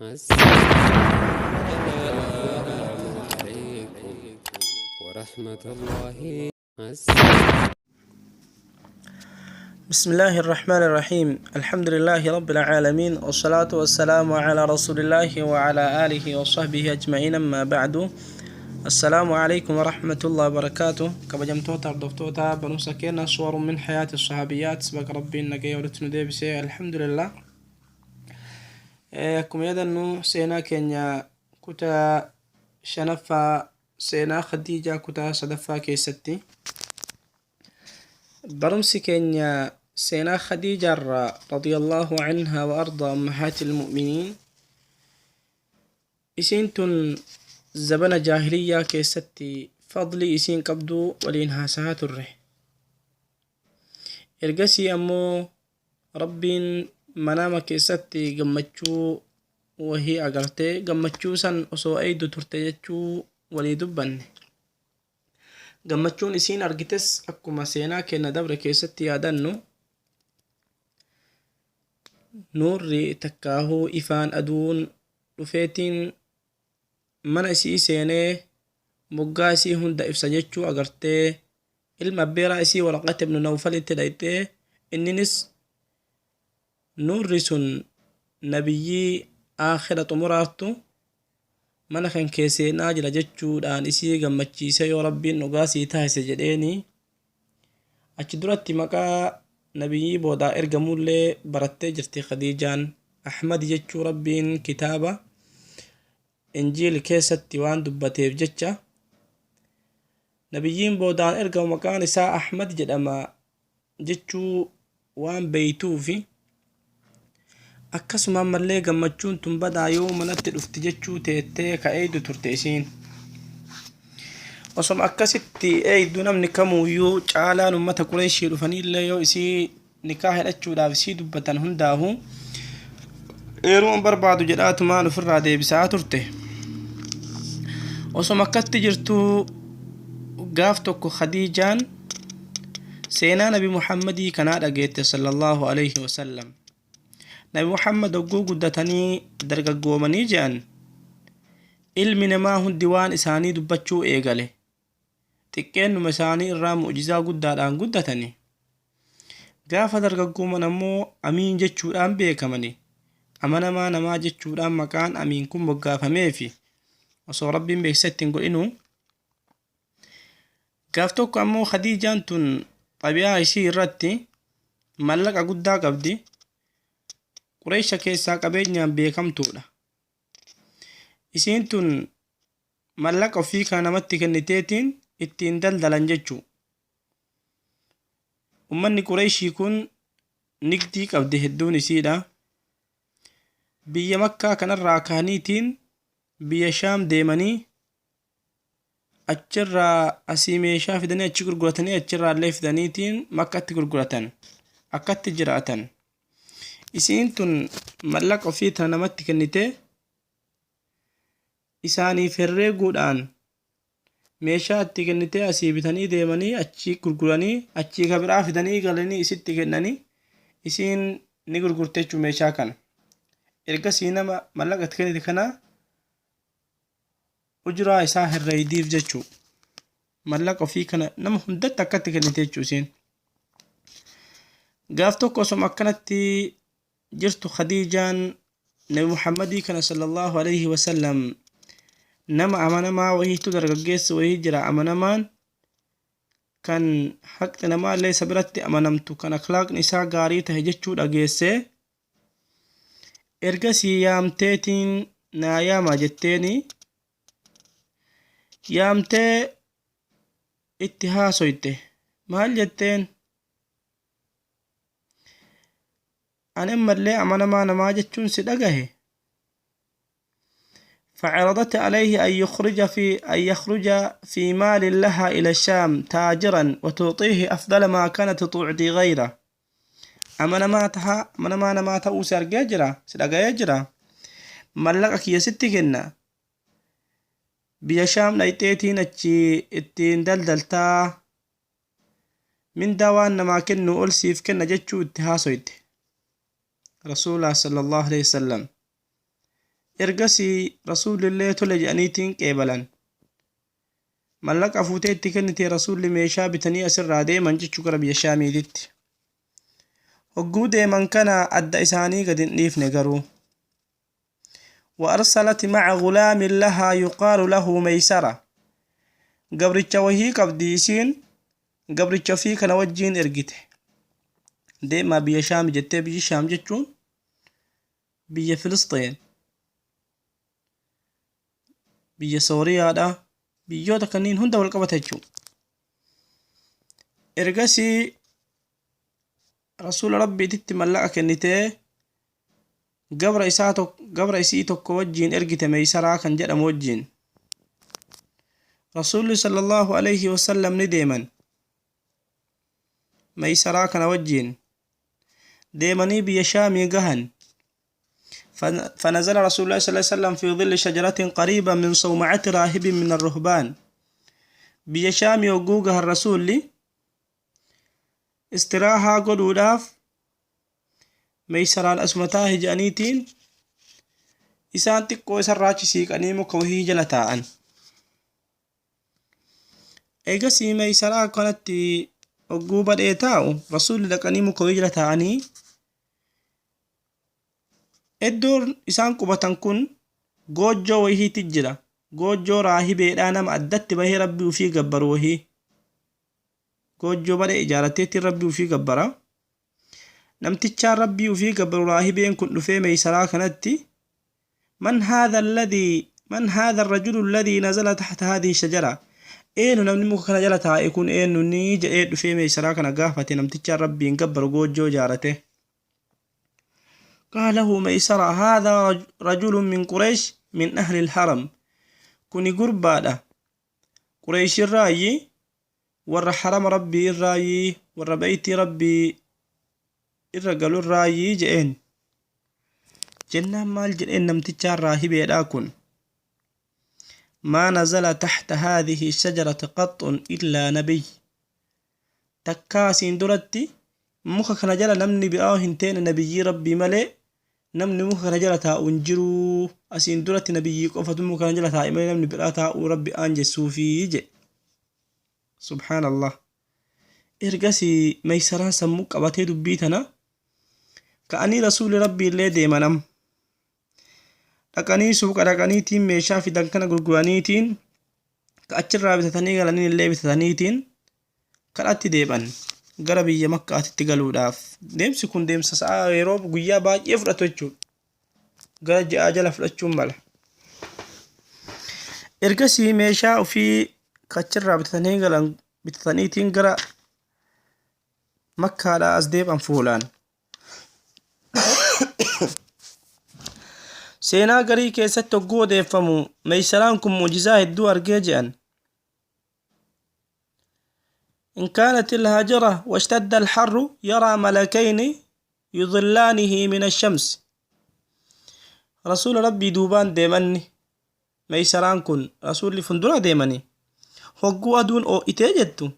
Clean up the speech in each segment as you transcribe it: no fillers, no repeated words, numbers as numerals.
السلام عليكم ورحمة الله. بسم الله الرحمن الرحيم، الحمد لله رب العالمين، والصلاة والسلام على رسول الله وعلى آله وصحبه أجمعين، أما بعد، السلام عليكم ورحمة الله وبركاته. كبجمتوتا ردفتوتا بنوسا كينا صور من حياة الصحابيات، سبق ربي نقي ولتنو ديبسي، الحمد لله. Akkuma yaadannu, seenaa keenya kutaa shanaffaa, seenaa Khadiijaa kutaa sadaffaa keessatti, barumsi keenya seenaa Khadiijaarraa radiyallahu anhaa wa ardaa ummahaati ilmu'miniin. Isiin tun zabana jaahiliyyaa keessatti fadlii isiin qabdu waliin haasahaa turre. Ergasii ammoo Rabbiin manaama keessatti gammachuu wahii agartee, gammachuu san osoo eeydu turte jechuu walii dubbanne. Gammachuun isiin argites, akkuma seenaa keenya dabre keessatti yaadannu, nuurri takkaahuu ifaan aduun dhufeetiin mana isii seenee moggaa isii hunda ibsa jechuu agartee, ilma abbeeraa isii Waraqat ibnu Nawfalitti dhayxee, inninis nuurri sun nabiyyii aakhira xumuraattu mana kan kee seenaa jira jechuudhaan isii gammachiise. Yoo Rabbiin dhugaa sii taasise jedheeni, achi duratti maqaa nabiyyii boodaa ergamullee barattee jirti Khadiijaan. Ahmad jechuu Rabbiin kitaaba Injiil keessatti waan dubbateef jecha, nabiyyiin boodaan ergamu maqaan isaa Ahmad jedhama jechuu waan beeytuufi, akkasuma ammallee gammachuun tun badaa yoo manatti dhufti jechuu teettee ka eeydu turte isiin. Osoma akkasitti eeydu, namni kamuuyyuu caalaan ummata Qureeshii dhufaniillee yoo isii nikaa hidhachuudhaaf isii dubbatan hundaahu, heeruma barbaadu jedhaatumaan ofirraa deebisaa turte. Osoma akkatti jirtuu, gaaf tokko Khadiijaan seenaa Nabi Muhammadii kanaa dhageette sallallahu alaihi wasallam. Nabi Muhammad hogguu guddatanii dargaggoomanii je'an, ilmi namaa hundi waan isaanii dubbachuu eegale. Xiqqeennuma isaanii irraa mu'jizaa guddaadhaan guddatani. Gaafa dargaggooman ammoo amiin jechuudhaan beekamani. Amanamaa namaa jechuudhaan maqaan amiin kun moggaafameefi osoo Rabbiin beeksisa ittiin godhinu. Gaaf tokko ammoo Khadiijaan tun xabi'aa isii irratti mallaqa guddaa qabdi. Qureesha keessaa qabeenyaan beekamtuudha. Isiin tun mallaqa ofii kana namatti kenniteetiin ittiin daldalan jechuu. Ummanni Qureeshii kun nigdii qabdi hedduun isiidha. Biyya Makkaa kanarraa ka'aniitiin biyya Shaam deemanii, achirraa asii meeshaa fidanii achi gurguratanii, achirraa illee fidaniitiin Makkatti gurguratan, akkatti jiraatan. Isiin tun mallaqa ofii tana namatti kennitee, isaaniif herreeguudhaan meeshaa itti kennitee, asii bitanii deemanii achii gurguranii, achii ka biraa fidanii galanii isitti kennanii, isiin ni gurgurte jechuu meeshaa kana. Ergasii nama mallaqa itti kennite kana ujuraa isaa herreeydiif jechuu. Mallaqa ofii kana nama hundatti akkatti kennite jechuu isiin. Gaaf tokko osoma akkanatti jirtu, Khadiijaan Nabi Muhammadii kana sallallahu alaihi wasallam, nama amanamaa wahiitu, dargaggeessa wahii jira, amanamaan kan haqni namaa illee isa biratti amanamtu, kan akhlaaqni isaa gaarii tahe jechuu dhageessee, ergasii yaamteetiin naa yaama jetteeni, yaamtee itti haasoyte. Maal jetteen? Ani ammallee amanamaa namaa jechuun si dhagahe. فعرضت عليه أن يخرج في مال لها إلى الشام تاجرا وتعطيه أفضل ما كانت تعطي غيره. Amanamaa tahaa, amanamaa namaa ta'uu si argee jira, si dhaga'ee jira. Mallaqa kiyya sitti kenna, biyya Shaam dhayxeetiin achi ittiin daldaltaa, mindaa waan namaa kennu ol siif kenna jechuu itti haasoyte. Rasuulaa sallallahu alaihi wasallam Ergasii Rasuulillee tole jedhaniitiin qeebalan. Mallaqa fuutee itti kennite, Rasuulli meeshaa bitanii asirraa deeman jechuu gara biyya Shaamiititti. Hogguu deeman kana adda isaanii gad hin dhiifne garuu. وأرسلت مع غلام لها يقال له ميسرة. Gabricha wahii qabdi isiin, gabricha ofii kana wajjiin ergite. Deemaa biyya Shaam jettee. Biyyi Shaam jechuun biyya Filisxeen, biyya Sooriyaadha, biyyoota kanneen hunda wal qabata jechuudha. Ergasii Rasuula Rabbiititti mallaqa kennitee gabra isaa tokko, gabra isii tokko wajjiin ergite, Meeysaraa kan jedhamu wajjiin. Rasuulli sallallahu alayhi wasallam ni deeman. Meeysaraa kana wajjiin deemanii biyya Shaamii gahan. فنزل رسول الله صلى الله عليه وسلم في ظل شجرة قريبة من صومعة راهب من الرهبان. Biyya Shaamii hogguu gahan, Rasuulli istiraahaa godhuudhaaf Meeysaraan asuma taahi jedhaniitiin isaan xiqqoo isarraa achi siiqanii muka wahii jala taa'an. Eegasii Meeysaraa kanatti hogguu badhee taa'u, Rasuulli dhaqanii muka wahii jala taa'anii, iddoon isaan qubatan kun goojjoo wahiitti jira. Goojjoo raahibeedhaa, nama addatti bahee Rabbii ufii gabbaru wahii. Goojjoo badhee ijaarateetti Rabbii ufii gabbara. Namtichaan Rabbii ufii gabbaru raahibeen kun dhufee Meeysaraa kanatti, "من هذا الذي من هذا الرجل الذي نزل تحت هذه الشجرة؟" Eenyu namni muka kana jala taa'e kun, eenyu ni jedhee dhufee Meeysaraa kana gaafate, namtichaan Rabbiin gabbaru goojjoo ijaarate. قال له ميسرة: هذا رجل من قريش من أهل الحرم. Kuni gurbaadha Quraysh irraayi, warra harama Rabbii irraayi, warra beeytii Rabbii irra galu irraayi je'een. Jennaan maal jedheen namtichaan raahibeedhaa kun? ما نزل تحت هذه الشجرة قط إلا نبي. Takkaa asiin duratti muka kana jala namni biraa hin teene, nabiyyii Rabbii malee namni muka kana jala taa'u hin jiru. Asiin duratti nabiyyii qofatu muka kana jala taa'e malee namni biraa taa'uu Rabbi aanjessuufii jedhe. Subhaanallah. Ergasii Meeysaraan sammuu qabatee dubbii tana ka'anii Rasuulli Rabbii illee deemanam. Dhaqanii suuqa dhaqaniitiin meeshaa fidan kana gurguraniitiin, ka achirraa bitatanii galanii illee bitataniitiin kadhatti deeban gara biyya Makkaatitti galuudhaaf. Deemsi kun deemsa sa'a yeroo guyyaa baay'ee fudhatu jechuudha. Gara ji'aa jala fudhachuun mala. Ergasii meeshaa ofii kachirraa bitatanii galan bitataniitiin gara Makkaadhaa as deeban fuulaan. Seenaa garii keessatti hogguu odeeffamu, Meeysaraan kun mu'jizaa hedduu argee je'an. إن كانت الهاجرة واشتد الحر يرى ملكين يظلانه من الشمس. رسول ربي duubaan deemanni, Meeysaraan kun Rasuulli fundura deemani. Hogguu aduun oo'itee jettu,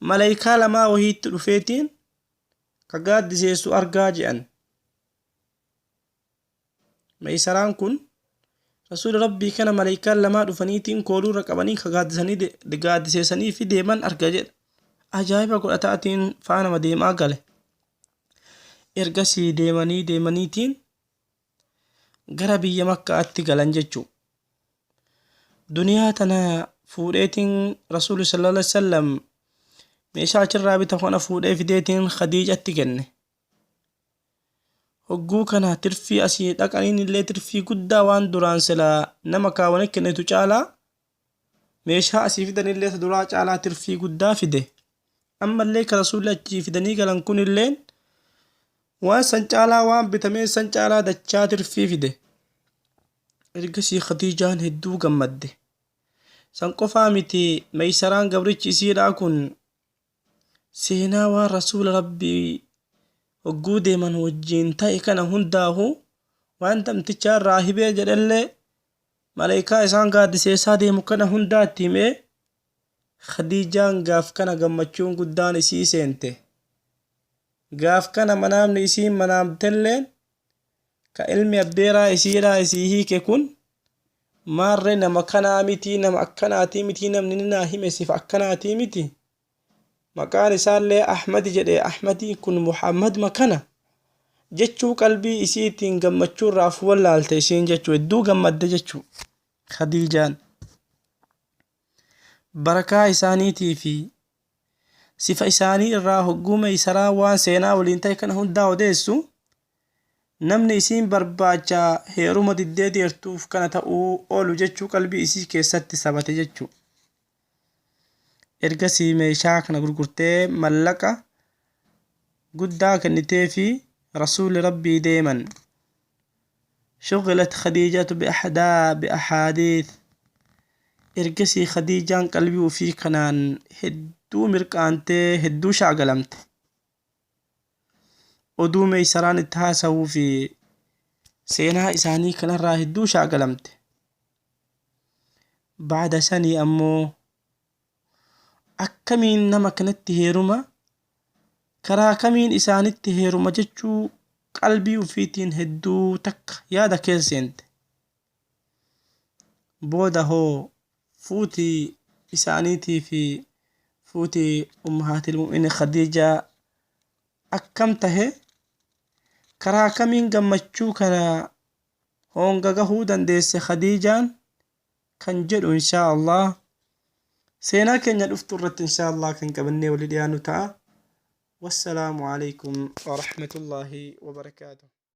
malaayikaa lamaa wahiitti dhufeetiin ka gaaddiseessu argaa je'an. Meeysaraan kun Rasuula Rabbii kana malaayikaan lamaa dhufaniitiin kooluurra qabanii ka gaaddiseessanii fi deeman arga jedha. Ajaa'iba godhataatiin faanama deemaa gale. Ergasii deemanii deemaniitiin gara biyya Makkaatti galan jechuu. Duniyaa tana fuudheetiin Rasuulli sallallahu alaihi wasallam meeshaa achirraa bita kana fuudhee fideetiin Khadiijatti kenne. Hogguu kana tirfii asii dhaqaniin illee tirfii guddaa waan duraan silaa nama kaawwan kennitu caalaa, meeshaa asii fidanillee duraa caalaa tirfii guddaa fide. Ammallee ka Rasuulli achii fidanii galan kun illeen waan san caalaa, waan bitamee san caalaa dachaa tirfii fide. Ergasii Khadiijaan hedduu gammadde. San qofaa miti, Meeysaraan gabrichi isiidhaa kun seenaa waan Rasuula Rabbii hogguu deeman wajjiin ta'e kana hundaahu, waan namtichaan raahibee jedhellee, malaayikaa isaan gaaddiseessaa deemu kana hundaa itti himee, Khadiijaan gaaf kana gammachuun guddaan isii seente. Gaaf kana manaamni isiin manaamtelleen Ka ilmi abbeeraa isiidhaa isii hiike kun maarree nama kanaa miti, nama akkanaatii miti, namni ni naa hime sifa akkanaatii miti, maqaan isaallee Ahmadi jedhe, Ahmadii kun Muhammad makana jechuu qalbii isiitiin gammachuu irraa of wallaalte isiin jechuu, hedduu gammadde jechuu. Khadiijaan barakaa isaaniitii fi sifa isaanii irraa hogguu Meysaraa waan seenaa waliin ta'e kana hundaa odeessu, namni isiin barbaacha heeruma diddee deertuuf kana ta'uu oolu jechuu qalbii isii keessatti sabate jechuu. Ergasii meeshaa kana gurgurtee mallaqa guddaa kennitee fi rasuulli rabbii deeman. شغلت خديجة بأحاديث. Ergasii Khadiijaan qalbii ofii kanaan hedduu mirqaantee hedduu shaagalamte. Oduu Meeysaraan itti haasawuu fi seenaa isaanii kanarraa hedduu shaagalamte. Baada sanii ammoo akkamiin nama kanatti heeruma, karaa kamiin isaanitti heeruma jechuu qalbii ufiitiin hedduu takka yaada keessa seente. Booda hoo fuutii isaaniitii fi fuutii ummahaatil mu'minin Khadiijaa akkam tahe, karaa kamiin gammachuu kana honga gahuu dandeesse Khadiijaan kan jedhu, inshaa Allah seenaa keenya dhuftu irratti inshaa Allah kan qabannee walii dhiyaannu ta'a. والسلام عليكم ورحمة الله وبركاته.